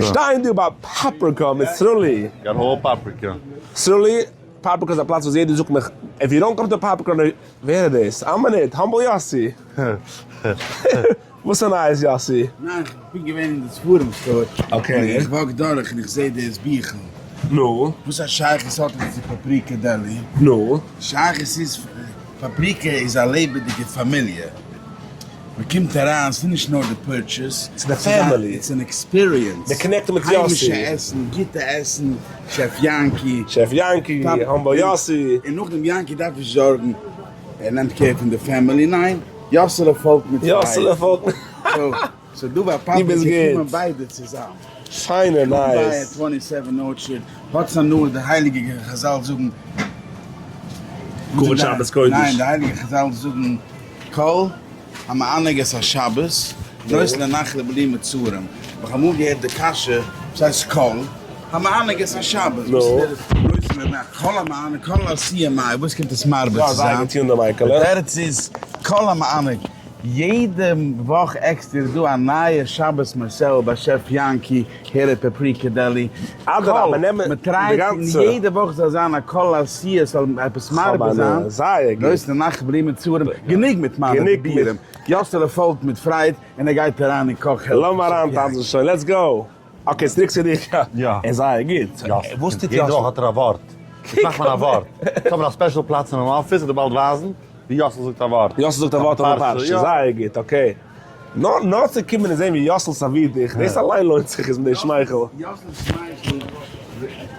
שטייען דא ביי פאפריקא מיט סרולי. got whole paprika. סרולי, פאפריקא איז א פלאץ וואס יעדער זאגט מיך, if you don't come to Paprika, ווער איז דאס? א מינוט, humble יאסי. וואס איז נייעס יאסי? ניין, איך בין געווען אין די ספרים store. okay. און איך walk דורך און איך זעה דאס ביכל. נו? וואס א שייכות האט עס צו פאפריקא deli? נו? שייכות איז, פאפריקא איז א לעבעדיגע פאמיליע. מען קומט אריין, ס'איז נישט נאר די purchase, ס'איז די family. it's an experience. מען connect מיט יאסי. היימישע עסן, גוטע עסן, שעף יענקי. שעף יענקי, humble יאסי. און נאכדעם יענקי דארף נישט זארגן, ער נעמט care פון די family, ניין, יאסעלע פאלגט מיט פרייד. יאסעלע פאלגט מיט. so דא ביי פאפריקע קומען ביידע צוזאם. שיינע נייעס. קום ביי twenty seven Orchard, האטס הנאה, די הייליגע חזל זאגן. כבוד שבת קודש. ניין, די הייליגע חזל זאגן. כל המענג את השבת נותן לו נחלה בלי מצרים, האב איך אמאל געהערט די קשיא, וואס הייסט כל המענג את השבת, וואס איז דער נותן לו נחלה, כל המענג, כל עשיה מאי, וואס קומט עס מרבה צו זיין? די תירוץ איז כל המענג, יעדע וואך עקסטער איז דא א נייע שבת מרסעל ביי שעף יענקי, הערב פאפריקא deli, אדרבה נעם מען try ט און יעדע וואך זאל זיין א כל עשיה זאל עפעס מרבה זיין, נותן לו נחלה בלי מצרים, גענוג מיט מיינע דיבורים, יאסעלע פאלגט מיט פרייד און ער גייט אריין אין קאך העלפן. לאמיר אריין טאנצן שוין, let's go! okay צוריק צו דיך, יא. ער איז זייער גוט, וואס טוט יאסל? יעדע וואך האט ער א ווארט, יעצט מאכט מען א ווארט, יעצט האבן מיר א special פלאץ אינעם אפיס, איך וועל דיר באלד ווייזן ווי יאסל זאגט א ווארט. יאסל זאגט א ווארט אויף א פרשה, זייער גוט, okay. נאר נאר צו קומען און זען ווי יאסל סערווירט דיך, דאס אליין לוינט זיך איז מיט די שמייכל. יאסל'ס שמייכל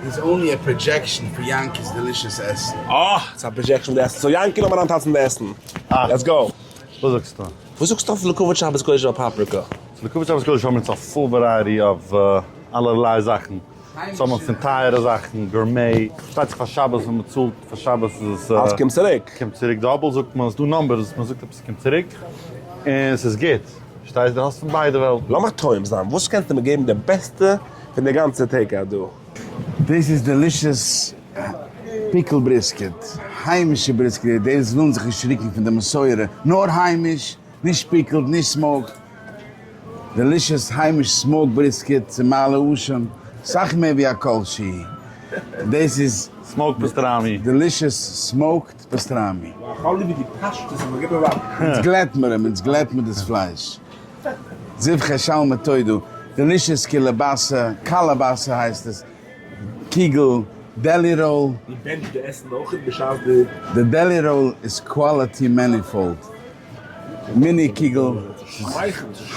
איז only a projection פאר יענקי'ס delicious עסן. אה! ס'איז א projection פון די עסן. so יענקי לאמיר אריינטאנצן די עסן. let's go. וואס זאגסטו? וואס זאגסטו אויף לכבוד שבת קודש ביי פאפריקא? so לכבוד שבת קודש האבן אונז א full variety of אלערליי זאכן. אונז האבן פון טייערע זאכן, gourmet, פארשטייט זיך פאר שבת ווען מ'צאלט פאר שבת איז עס. אלס קומט צוריק. קומט צוריק double זאגט מען, ס'דא numbers, מ'זאגט עפעס קומט צוריק, און ס'איז גוט, פארשטייסט דו האסט פון ביידע וועלטן. לאמיך טועם זיין, וואס קענסטו מיר געבן די בעסטע פון די גאנצע take-out דא? דאס איז delicious pickle brisket, היימישע brisket, די וואס ווילן זיך נישט רוקן פון די מסורה, נאר היימיש, נישט pickled, נישט smoked, delicious היימיש smoked brisket צו מעלה אשם, סאך מער ווי א כל שהוא, דאס איז smoked pastrami. delicious smoked pastrami. וואו, כ'האב ליב ווי דו פשטות און מ'גיבט מיר ווייטער. אונז גלעט מיר אים, אונז גלעט מיר דאס פלייש. זבחי שלמי תודה, delicious קילעבאסע, קאלעבאסע הייסט עס, קיגל, deli roll. דו בענטשט די עסן אויכעט בשעת די. די deli roll איז quality manifold. mini קיגל,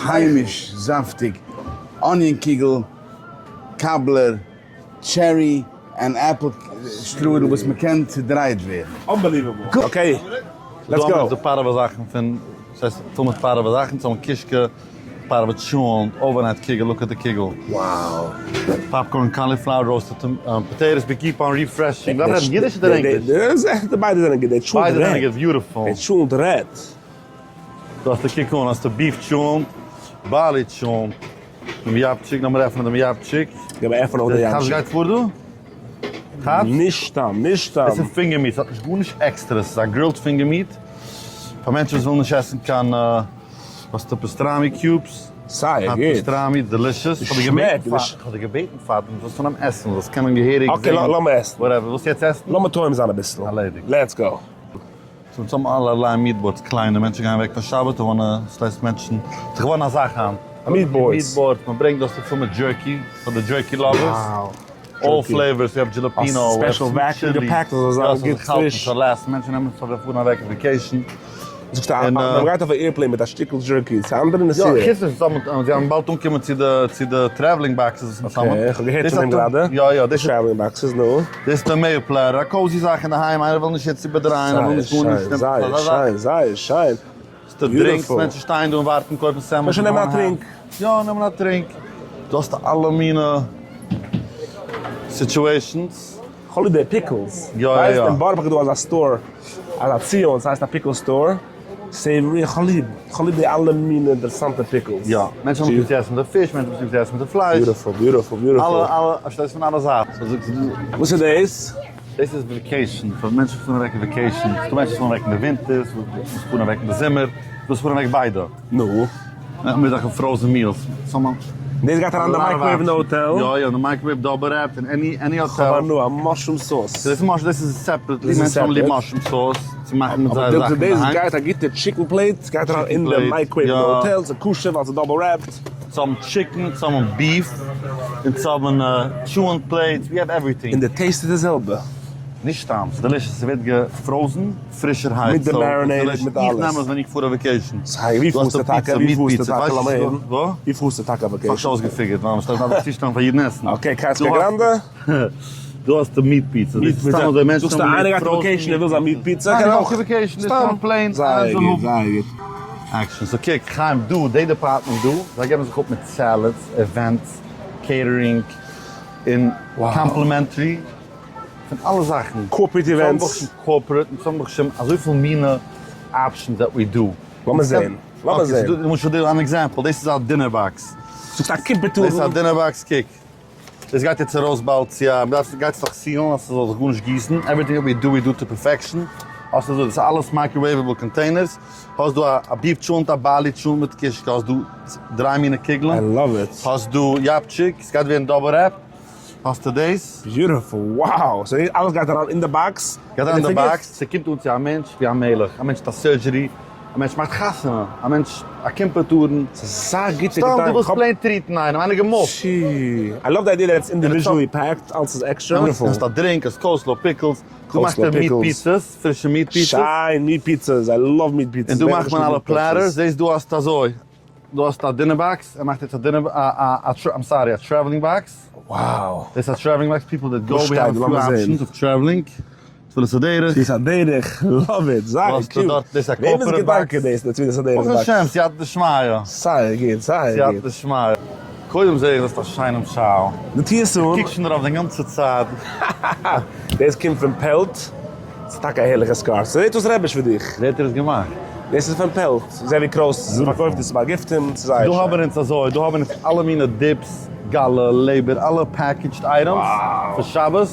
היימיש, זאפטיג, onion קיגל, cobbler, cherry and apple strudel וואס מ'קען צודרייט ווערן. unbelievable! okay, let's go! די פארעווע זאכן פון, ס'הייסט פול מיט פארעווע זאכן, צוזאמען קישקע, פארעווע טשולנט, overnight קיגל, look at די קיגל. Wow! popcorn, cauliflower, roasted potatoes, we keep on refreshing. דארף רעדן אידיש אדער ענגליש? ביידע זענען גוט, די טשולנט ביידע זענען רעדט. גוט, beautiful. די טשולנט רעדט. דא האסטו קוק אן, האסטו beef טשולנט, באלי טשולנט, דעם יאפטשיק, לאמיר עפענען דעם יאפטשיק. גיי מיר עפענען אויך די יאפטשיק. וואס גייט פאר דא? כאפסט? נישט סתם, נישט סתם. עס איז finger meat, ס'האט נישט גארנישט עקסטערע, ס'איז א grilled finger meat, פאר מענטשן וואס ווילן נישט עסן קיין, האסטו pastrami cubes, זייער גוט. pastrami, delicious, כ'האב דיר געבעטן פאר דעם, זאלסט אנהייבן עסן, זאלסט קענען געהעריג זען. okay, לאמיר עסן. whatever, ווילסט יעצט עסן? לאמיר טועם זיין אביסל. ארלעדיגט. let's go. so אונז האבן אלערליי meat boards, קליינע מענטשן גייען אוועק פאר שבת און wanna, ס'הייסט מענטשן, ס'איז געווארן א זאך היינט. meat boards. meat boards, מען ברענגט דאס פול מיט jerky, פאר די jerky lovers. all flavors, you have jalapeno, א special vacuum געפעקט אז זאל זיין גוט פריש. זאל last ן, מענטשן נעמען עס אויף זיי פארן אוועק אויף vacation. זאגסט אז מען גייט אויף א airplane מיט א שטיקל jerky, ס'איז א אנדערע נסיעה. יא, חוץ פון דעם, זיי האבן באלד אנקומען צו די צו די traveling boxes וואס מיר האבן. okay, איך האב געהערט פון דעם גראדע. יא יא, דאס איז traveling boxes, נו. דאס איז די mayo platter, א cozy זאך אינדערהיים, איינער וויל נישט יעצט איבערדרייען, ער וויל נישט גארנישט, זייער שיין, זייער שיין, זייער שיין. ס'דא drinks, מענטשן שטייען דא און ווארטן קויפן sandwich. קען שוין נעמען א טרינק. יא, נעמען א טרינק. דא האסטו אלע מינע situations. כ'האב ליב די pickles. יא יא יא. אין בארא פארק איז דא אזא store, אזא ציון, ס'הייסט א pickle store. savory, כ'האב ליב, כ'האב ליב די אלע מינע אינטערעסאנטע pickles. יא, מענטשן האבן ליב צו עסן מיט די פיש, מענטשן האבן ליב צו עסן מיט די פלייש. beautiful, beautiful, beautiful. אלע, אלע, פארשטייסט פון אלע זייטן. וואס איז דאס? דאס איז vacation, פאר מענטשן וואס פארן אוועק אין vacation, ס'דא מענטשן וואס פארן אוועק אין די ווינטער, וואס פארן אוועק אין די זומער, וואס פארן אוועק ביידע. נו? מיר זאכן frozen meals, דאס גייט אריין אין די microwave אין די האטעל? יא יא, אין די microwave double wrapped אין any any hotel. כ'האב הנאה, א mushroom sauce. דאס איז mush דאס איז separately, מענטשן האבן ליב mushroom sauce צו מאכן מיט זייער זאכן אינדערהיים. דאס גייט א גוטע chicken plate, גייט אריין אין די microwave אין די האטעל, ס'איז כשר ווייל ס'איז double wrapped. צו האבן chicken, צו האבן beef, און צו האבן טשולענט plates, we have everything. און די taste איז די זעלבע? נישט סתם, ס'איז delicious, ס'ווערט געפראזן פרישערהייט, מיט די marinade, מיט אלעס. איך נעם עס ווען איך פאר אויף vacation. סיי ווי פארסטו טאקע, ווי פארסטו טאקע לאמיר הערן, ווי פארסטו טאקע אויף vacation? כ'האב אויסגעפיגערט ווייל מ'שטייט דארף זיך צושטעלן פאר אידן עסן. okay, קייסקא גראנדע? דא האסטו meat pizza, דאס איז סתם אזוי מענטשן זאגסטו איינער גייט אויף vacation ער וויל זיין meat pizza קען ער אויך. סתם plain. זייער גוט זייער גוט. action, so קוק חיים דא, די department דא, זיי געבן זיך אפ מיט salads, events, catering, און complimentary, פון אלע זאכן. corporate events. corporate, אונז האבן ברוך השם אזויפיל מינע options that we do. לאמיר זעהן, לאמיר זעהן. למשל דא אן example, דאס איז א dinner box. זאגסט א קימפעטארן. דאס איז א dinner box, קוק. דאס גייט יעצט ארויס באלד צו א, מ'דארף גייט עס דאך seal ן אז ס'זאל זיך גארנישט גיסן, everything that we do we do to perfection, האסט אזוי, דאס איז אלעס microwavable containers, האסט דא א beef טשולנט א באלי טשולנט מיט קישקע, האסט דא דריי מינע קוגלען, I love it. האסט דא יאפטשיק, ס'גייט ווערן double wrap, האסטו דאס. Beautiful, wow! So אלעס גייט אריין אין די box? גייט אריין אין די box, ס'קומט אן צו א מענטש ווי א מלך, א מענטש האט א surgery, א מענטש מאכט חתונה, א מענטש א קימפעטארן. ס'איז אזא גוטע סתם געדאנק. דו ווילסט plain treat ן איינעם, איינער געמופט. שי. I love the idea that it's individually packed, אלעס איז עקסטרא. האסט א drink, האסט coleslaw, pickles, דא מאכט ער meat pizzas, פרישע meat pizzas. שיין, meat pizzas, I love meat pizzas. און דא מאכט מען אלע platters, זעסט דא האסטו אזוי, דא האסטו א dinner box, ער מאכט יעצט א dinner, א א I'm sorry, א traveling box. Wow. דאס איז א traveling box, people that go, we have a few options of traveling. תפילת הדרך. תפילת הדרך, love it, זייער cute. וועמענס געדאנק איז דאס, די תפילת הדרך box? ברוך השם, סייעתא דשמיא. זייער גוט, זייער גוט. סייעתא דשמיא. קודם זעה איך דו האסט א שיינעם שאל. די טוה עס אן. איך קוק שוין דערויף די גאנצע צייט. דאס קומט פון פעלט. ס'איז טאקע א הערליכע scarf. ס'זעט אויס רעביש פאר דיך. ווער האט דיר עס געמאכט? דאס איז פון פעלט. זע ווי קרויס פארקויפט עס ביי גיפטים. ס'איז זייער שיין. דא האבן אונז אזוי, דא האבן אונז אלע מיני dips, גאלע, לעבער, אלע packaged items פאר שבת.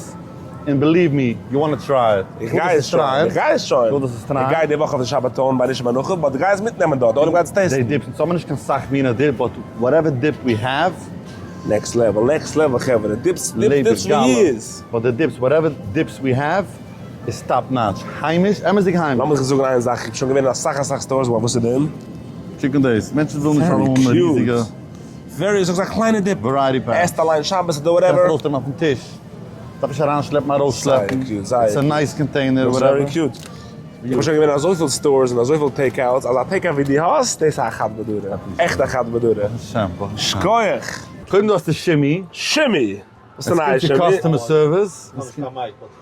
און believe me, you want try it. איך גיי עס שוין, איך גיי עס שוין. דו ווילסט עס try ען? איך גיי די וואך אויף די שבתון ביי נישט מנוחה, but איך גיי עס מיטנעמען דארט, די עולם גייט עס taste ן. די dips, אונז האבן נישט קיין סאך מינע dip, but whatever dip we have. Next level, next level חברה, dips, dips, dips for years. But די dips, whatever dips we have, איז top notch. היימיש, אמת'דיג היימיש. לאמיך זאגן איין זאך, איך בין שוין געווען אין אסאך אסאך stores, וואס איז דען? קוק אן דאס, מענטשן ווילן נישט אלעמאל האבן ריזיגע. Very, זאגסט א קליינע dip. Variety pack. עסט אליין שבת אדער whatever. קענסט ארויסנעמען אויפן טיש. דארף נישט אריינשלעפן ארויסשלעפן. זייער cute. It's a nice container whatever. Very cute. איך בין שוין געווען אין אזויפיל stores און אזויפיל take outs אז א take out ווי דו האסט דאס איז א חד בדרא. עכט א חד בדרא. שקויעך. קודם דו האסט די שימי. שימי! וואס איז נייע שימי? עס קומט צו customer service.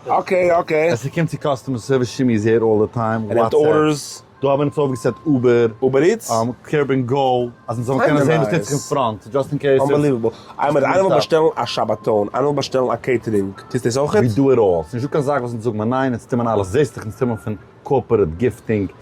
Okay okay. עס קומט צו customer service שימי איז here all the time. ער נעמט orders. דא האבן אונז אויפגעסעט Uber, Uber Eats, Curb and Go, אז אונז זאלן קענען זען וואס טוט זיך אין front, just in case. Unbelievable. איינמאל איינער וויל באשטעלן א שבתון, איינער וויל באשטעלן א catering, טוסט דאס אויכעט? We do it all. ס'נישטא קיין זאך וואס אונז זאגן מיר ניין, אונז טוען אלעס. זעסט דאך אונז טוען מיר פון corporate, gifting,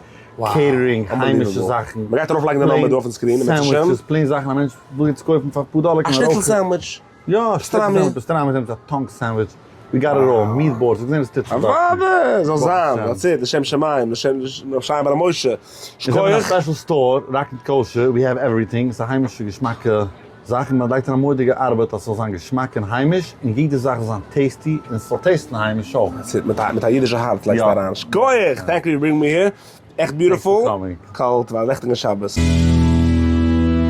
catering, היימישע זאכן. מ'גייט ארויפלייגן די נומבער דא אויפן screen, אם ירצה השם. Sandwiches, plain זאכן א מענטש וויל יעצט קויפן פאר אפאר דאלער א שניצל sandwich. יא, pastrami. Pastrami sandwich, א tongue sandwich. We got it all, meat boards, איך זעה וואס טוט זיך דארטן. אוודאי! זאל זיין, that's it, לשם שמים, לשם רב שייע בר' משה. מיר זענען א special store, ראקלענד kosher, we have everything, ס'איז א היימישע געשמאקע זאך, און מען לייגט אריין א מורא'דיגע ארבעט אז ס'זאל זיין געשמאק און היימיש, און יעדע זאך זאל זיין tasty און ס'זאל taste ן היימיש אויך. That's it, מיט א אידישע הארץ לייגסטו אריין. שקויעך! Thank you for bringing me here, עכט beautiful. Thanks for coming. קאלט, א לעכטיגן שבת.